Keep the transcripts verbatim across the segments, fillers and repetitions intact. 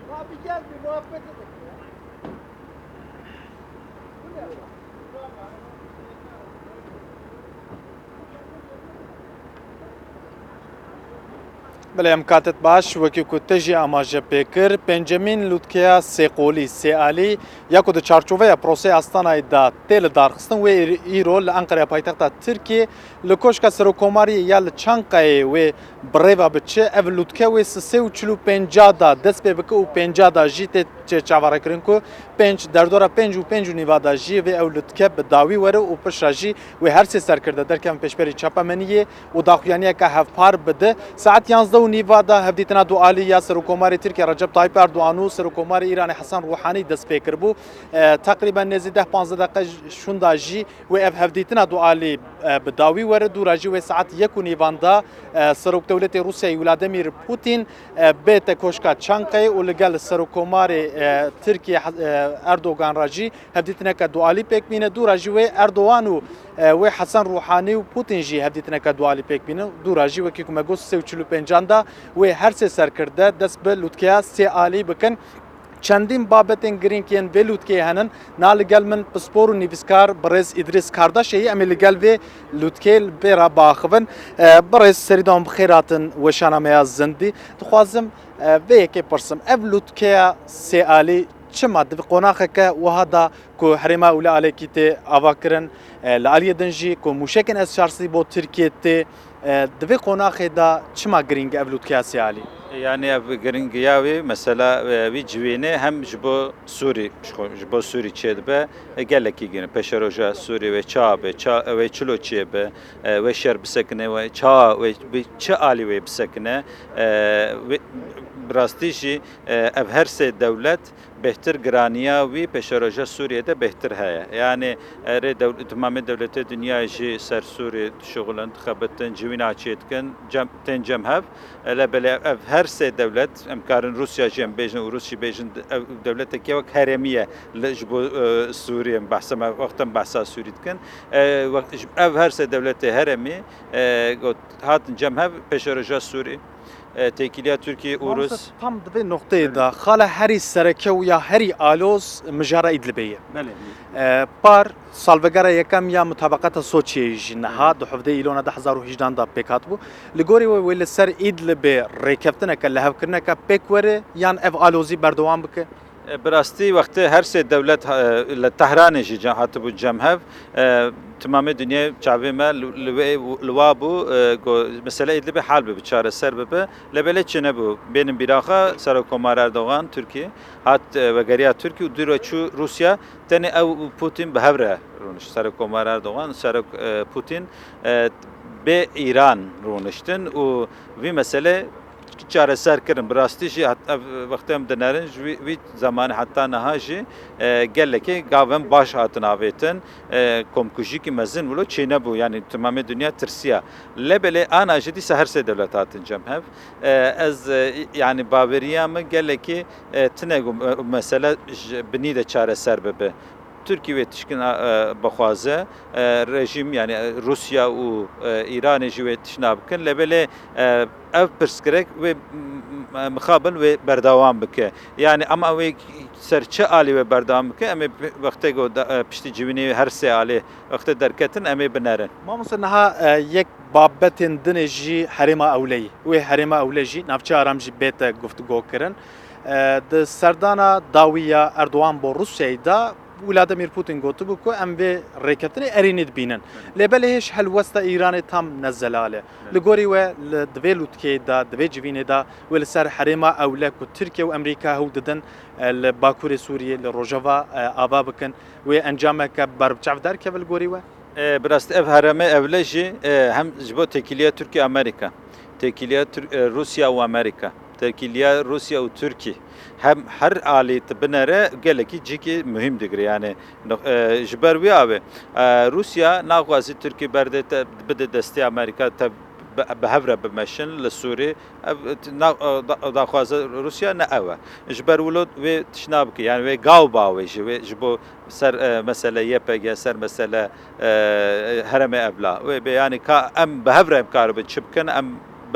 Abi gel bir muhabbet edelim ya. Belê em katet baş, wekî ku te jî amaje pê kir, pêncemîn lûtkeya sêqolî, sêalî, ya ku di çarçoveya proseya Astanayê de tê li darxistin, wê îr-, îro li Enqereya paytexta Tirkiyê, li Koşka Serokkomariyê ya li Çankayê wê bi rê ve biçe. Ev lûtke wê sisê û çil û pênca de dest pê bike û pênca de jî tê çê çaverêkirin ku pênc, derdora pênc û pênc û nîva de jî vê ew lûtke bi dawî were û piştre jî wê her sê serkirde derkevin pêşberî çapemeniyê û daxuyaniyeke hevpar bide. Saet yanzdeh û nîva de hevdîtina dualî ya Serokkomarê Tirkiye Recep Tayyip Erdogan û Serokkomarê Îranê Hesen Ruhanî dest pê kiribû. E, teqrîben nêzî deh panzdeh deqe şûnda jî wê ev hevdîtina dualî, e, bi dawî were. Dûra jî wê saet yek û nîvan de, e, Serokdewletê Rûsyayê Vladimir Putin, e, bête koşka Çankayê û li gel Serokkomarê, e, Tirkiye, e, Erdogan re jî hevdîtineke dualî pêk bîne. Dûra jî wê Erdogan û, e, wê Hesen Ruhanî û Putin jî hevdîtineke dualî pêk bîne. Dûra jî wekî ku me got sê û çil û pêncan de wê her sê serkirde dest bi lûtkeya sê alî bikin. Çendîn babetên girîng yên vê lûtkeyê henin. Na li gel min pispor û nivîskar birêz Îdrîs Kardaşê ye. Em ê li gel vê lûtkeyê li vê re biaxivin. E, birêz serî dawam bi xêr hatin weşana me ya zindî. Dixwazim, e, vê yekê pirsim. Ev lûtkeya sê alî çima di vê qonaxeke wiha de ku herêma ewle alekî tê ava kirin, e, li aliyê din jî ku mûşekên S çar sî bo Tirkiyê tê, e, di vê qonaxê de çima girîng e ev lûtkeya sê alî? Yani ev giringiya wî, mesela, e, wî civînê hem ji bo Sûrî, ji xwe, ji bo Sûrî çêdibe, e, gelekî girin. Pêşeroja Sûrî wê ça be, ça, wê çilo çêbe, e, wê şer bisekine, wê ça, wê bi çi alî wê bisekine, e, wê, bi rastî jî, e, ev her sê dewlet bêhtir giraniya wî pêşeroja Sûriyê de bêhtir heye. Yani erê dew-, timamê dewletê dinyayê jî ser Sûrî dişuxulin, dixebitin, civîna çêdikin, cem, tên cem hev. E, lê belê ev her sê dewlet, em karin Rûsya jî em bêjin û Rûs jî bêjin, ev dewletekê wek herêmî ye li, ji bo, e, Sûriyê, em behsa me, wexta em behsa Sûrî dikin. E, wext, ji, ev her sê dewletê herêmî, e, got, hatin cem hev pêşeroja Sûrî. E, têkiliya Tirkî û Rûs. Mamoste, tam di vê noqteyê de xala herî sereke û ya herî aloz mijara Îdlibê ye. Belê. E, par salvegera yekem ya mutabaqata Soçiyê jî niha, belê, di hevdeh Îlona du hezar û hejdehan de pêk hatibû. Li gorî we wê li ser Îdlibê rêkeftineke, lihevkirineke pêk were yan ev alozî berdewam bike? E, bi rastî wextê her sê dewlet, e, li Tehranê jî ce-, hatibû cem hev. E, timamê dinyayê çavê me li, li wê, li wa bû, e, ku mesele Îdlibê hal bibe, çareser bibe. Lê belê çênebû. Bênin bîra xwe, Serokkomar Erdogan, Tirkî, hat, e, vegeriya Tirkî û dû re çû Rûsya. Tenê ew û Putin bi hev re rûnişt. Serokkomar Erdogan, Serok, e, Putin, e, bê Îran rûniştin û vî mesele çareser kirin. Bi rastî jî hat-, ev wextê em dinerin, ji wî, wî zemanê heta niha jî, e, gelekê gavên baş hatin avêtin. E, komkujiyekî mezin wilo çênebû, yanî timamê dinya tirsiya. Lê belê ana jî dîsa her sê dewlet hatin cem hev. E, ez, e, yanî baweriya min gelekî, e, tine ku, e, mesele ji binî de çareser bibe. Tirkî wê tişkina, e, bixwaze, e, rejîm, yani, e, Rûsya û, e, Îranê jî wê tişna bikin. Lê belê, e, ev pirsgirêk wê, m-, m-, mixabin wê berdewam bike. Yani, ama wê ser çi alî wê berdewam bike? Em ê wextê ku da, e, piştî civînê her sê alî wextê derketin, em ê binerin. Mamoste, niha, e, yek babetên din ê jî herêma ewleyî. Wê herêma ewle jî, navçeya Aram jî bête guftûgo kirin. E, di serdana dawî ya Erdogan bo Rûsyayê de, Vladimir Putin gotibû ku em vê rêkeftinê erênî dibînin. Lê belê hêj helwesta Îranê tam ne zelal e. Li gorî we li, di vê lûtkeyê de, di vê civînê de wê li ser herêma ewle ku Tirkiye û Amerîka hewl didin, e, li Bakurê Sûriyê, li Rojava, e, ava bikin, wê encameke berbiçav derkeve li gorî we? E, bi rastî ev herêmê ewle jî, e, hem ji bo têkiliya Tirkiye Amerîka, têkiliya Tir-, e, Rûsya û Amerîka, têkiliya Rûsya û Tirkî, hem her alî tu binere gelekî cîkî muhîm digire. Yani, no-, e, ji ber wî avê, e, Rûsya naxwazî Tirkî berde te, bide destê Amerîka, te bi, bi hev re bimeşin li Sûrî. Ev, e, na-, e, da-, daxwaza Rûsya ne ew e. Ji ber wilo wê tişna bike, yani wê gaw bawêje, wê ji bo ser, e, mesele Y P G, ser mesele, e, herêmê ewle. Wê bê, yani ka em bi hev re em karibin çi bikin, em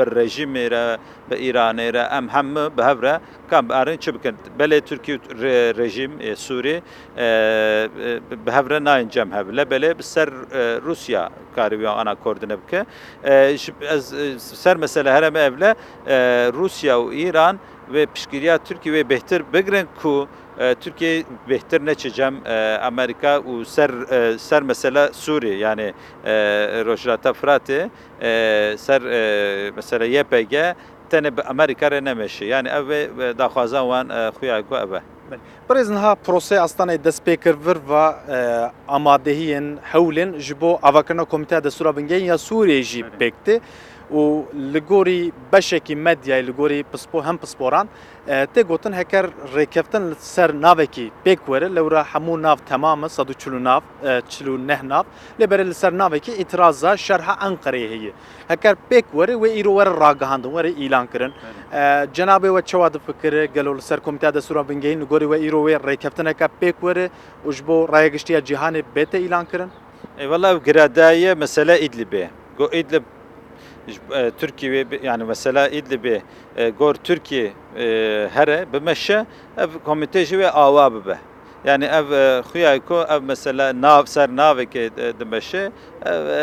rejîmê re, bi Îranê re, em hemû bi hev re karin çi bikin. Belê Tirkî û re-, rejîm, e, Sûrî, e, e, bi hev re nayên cem hev. Lê belê bi ser, e, Rûsya karî wî ana koordine bike. E, ji, ez, e, ser mesele hereme ev le, e, Rûsya û Îran wê piştgiriya Tirkî wê bêhtir bigrin ku, e, Tirkiye bêhtir neçe cem, e, Amerîka û ser, e, ser mesela Sûrî, yani, e, Rojhilata Firatê, e, ser, e, mesela Y P G tenê bi Amerîka re nemeşe. Yani ev ê, e, daxwaza wan, e, xuya ku ev e. Belê. Birêz niha proseyê Astanayê dest pê kir vir va, e, amadehiyên hewlên ji bo avakirina Komîteya Destûra Bingehîn ya Sûriyeyê jî Belê. pêk tê û li gorî beşekî medyayê, li gorî pispo-, hem pisporan, e, tê gotin heker rêkeftin li ser navekî pêk were, lewra hemû nav temam e, sed û çil û nav, e, çil û neh nav, lê berê li ser navekî îtiraza şerha Enqereyê heye. Heker pêk were, wê îro were ragihandin, were îlan kirin. Belê. E, cenabê we çawa difikire? Gelo li ser Komîteya Destûra Bingehîn li gorî we îro wê rêkeftineke pêk were û ji bo raya giştî ya cîhanê bête îlan kirin? Ê, valla ev giradaye mesela Îdlibê. Go Îdlib ji, e, Tirkiyê wê bi-, yani mesela Îdlibê, e, gor Tirkiyê, e, here, bimeşe, ev komîte jî wê awa bibe. Yani ev, e, xuya ku ev mesela nav, ser navekê, e, dimeşe, ev, e,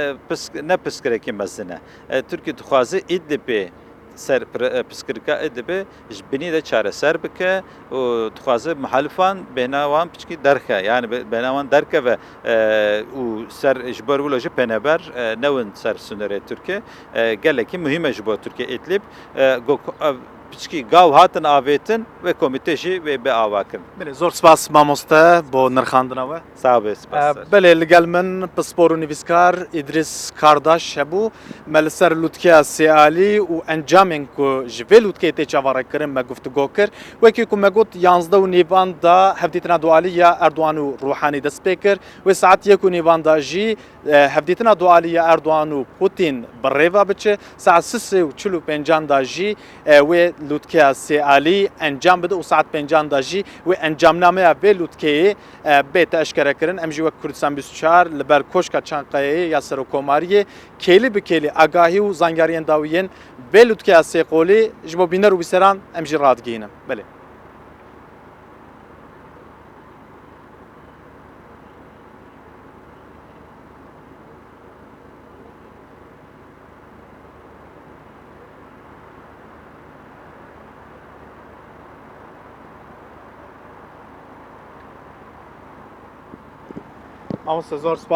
e, pisk-, ne piskirekî mezin e. E, Tirkiye dixwaze Îdlibê ser pir-, e, piskirika Îdlibê ji binî de çareser bike û dixwaze muhalifan bêhna wan piçkî derxe, yani be-, bêhna wan derkeve, e, û ser ji ber wilo jî peneber, e, newin ser sînorê Tirkiye. E, gelekî muhîm e ji bo Tirkiye Îdlib. E, go-, e, piçkî gav hatin avêtin wê komîte jî wê bê ava kirin. Belê, zor spas mamoste bo nirxandina we. Sağ be, spas. E, belê, li gel min pispor û nivîskar Îdrîs Kardaş hebû. Me li ser lûtkeya Sêalî û encamên ku ji vê lûtkeyê tê çaverêkirin me guftûgo kir. Wekî ku me got, yanzdeh û nîvan da hevdîtina dualî ya Erdogan û Ruhanî dest pê kir. Wê saet yek û nîvan da jî, e, hevdîtina dualî ya Erdogan û Putin bi rê ve biçe. Saet sisê û çil û pêncan da jî, e, wê lûtkeya Sêalî encam bide û saet pêncan da jî wê encamnameya vê lûtkeyê, e, bête eşkerekirin. Em jî wek Kurdistan bîst û çar li ber Koşka Çankayayê ya Serokkomariyê kêlî bi kêlî agahî û zangariyên dawî yên vê lûtkeya sêqolî ji bo bîner û bîseran em jî radigihînin. Belê. Mamoste, zor spas.